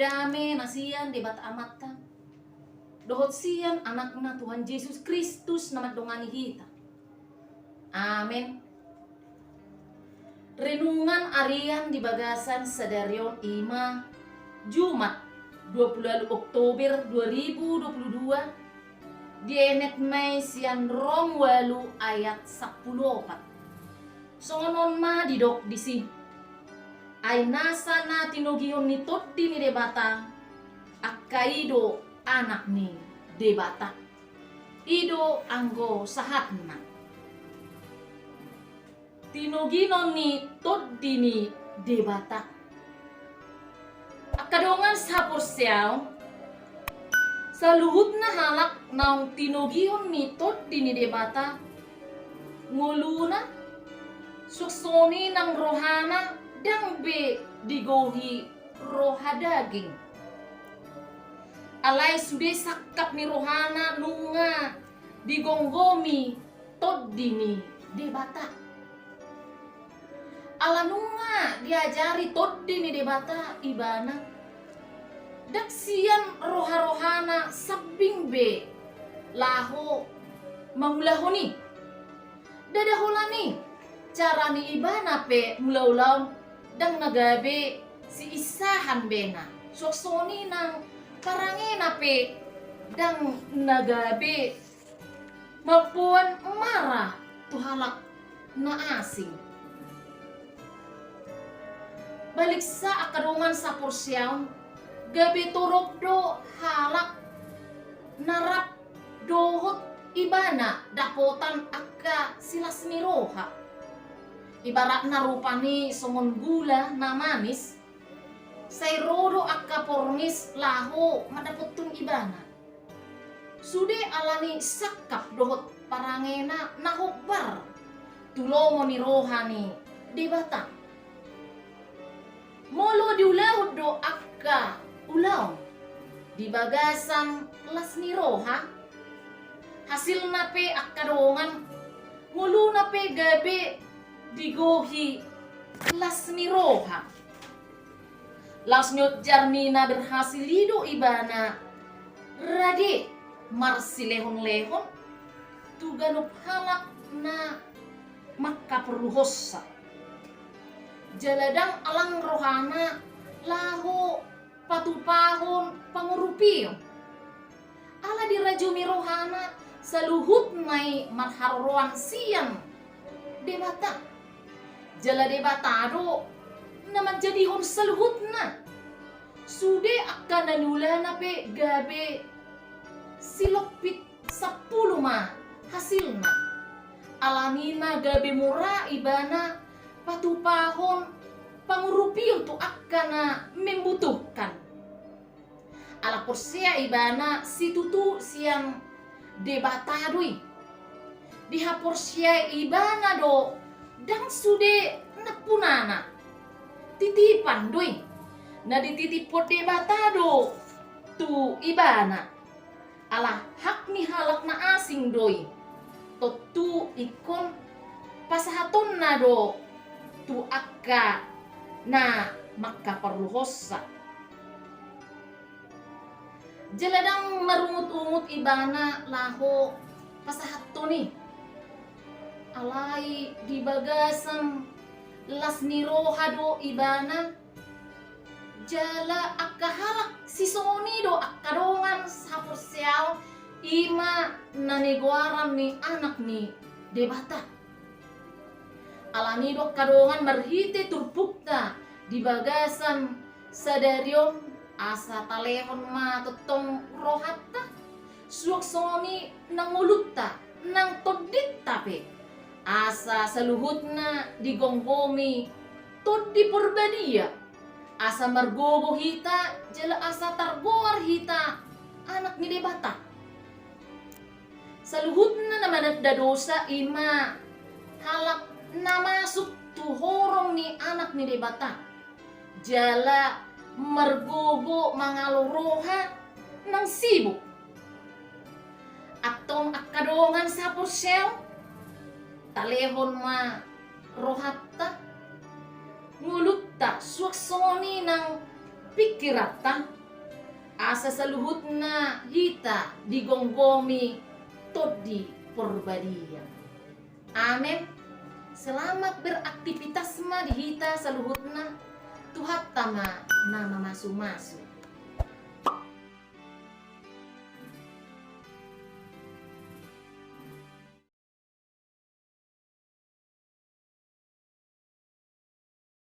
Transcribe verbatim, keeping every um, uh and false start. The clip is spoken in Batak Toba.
Dame na sian Debata Amanta dohot sian Anakna Tuhan Jesus Kristus na mandongani hita. Amen. Renungan harian di bagasan sadari on i ma Jumat, dua puluh walu Oktober dua ribu dua puluh dua, dienet ma i sian Rom walu ayat sampulu opat. Songon on ma didok disi: Ai nasa na tinogihon ni Tondi ni Debata, angka i do anak ni Debata. I do anggo sahatna. Tinogihon ni Tondi ni Debata. Angka dongan saporseaon, saluhutna halak naung tinogihon ni Tondi ni Debata, ngoluna, suang songon i nang rohana, ndang be digohi roha daging. Alai sude sangkap ni rohana nunga digomgomi Tondi ni Debata. Ala nunga diajari Tondi ni Debata ibana, ndang sian roha-rohana sambing be laho mangulahon i. Ndada holan i, cara ni ibana pe mangula ulaon ndang na gabe siinsahan bena, suang songon i nang parangena pe ndang na gabe mamboan mara tu halak na asing. Baliksa angka dongan saporseaon, gabe torop do halak na rap dohot ibana dapotan angka silas ni roha. Ibaratna rupani songon gula na manis, sai ro do angka porngis laho mandapothon ibana. Sude alani sangkap dohot parangena na hombar tu lomo ni roha ni Debata. Molo diulahon do angka ulaon di bagasan las ni roha, hasilna pe angka dongan, ngoluna pe gabe digohi las ni roha. Laos nunga jarni na berhasil i do ibana rade marsilehon-lehon tu ganup halak na mangkaporluhonsa. Jala ndang alang rohana laho patupahon pangurupion. Ala dirajumi rohana saluhutna i marharoroan sian Debata. Jala Debata do na manjadihon saluhutna. Sude angka na niulana pe gabe silompit sampulu ma hasilna. Alani na gabe mura ibana patupahon pangurupion tu angka na membutuhkan. Ala porsea ibana situtu sian Debata do i. Dihaporseai ibana do ndang sude nampunana. Titipan do i. Na dititiphon Debata do tu ibana. Ala hak ni halak na asing do i. Tontu ingkon pasahatonna do tu angka na mangkaporluhonsa. Jala ndang marungut-ungut ibana laho pasahathon i. Alai di bagasan las ni roha do ibana. Jala angka halak sisongon i do angka dongan saporseaon, i ma na nigoaran ni anak ni Debata. Alani do angka dongan marhite turpukta di bagasan sadari on, asa talehon ma tongtong rohanta, suang songon i nang ngolunta nang tondinta pe, asa saluhutna digomgomi Tondi Porbadia, asa margogo hita jala asa targoar hita anak ni Debata. Saluhutna na mananda dosa i ma halak na masuk tu horong ni anak ni Debata, jala margogo mangalo roha nang sibuk. Antong angka dongan saporseaon, talehon ma rohanta, ngolunta suang songon i nang pikiranta, asa saluhutna hita digomgomi Tondi Porbadia. Amen. Selamat beraktivitas ma di hita saluhutna. Tuhanta ma na mamasumasu.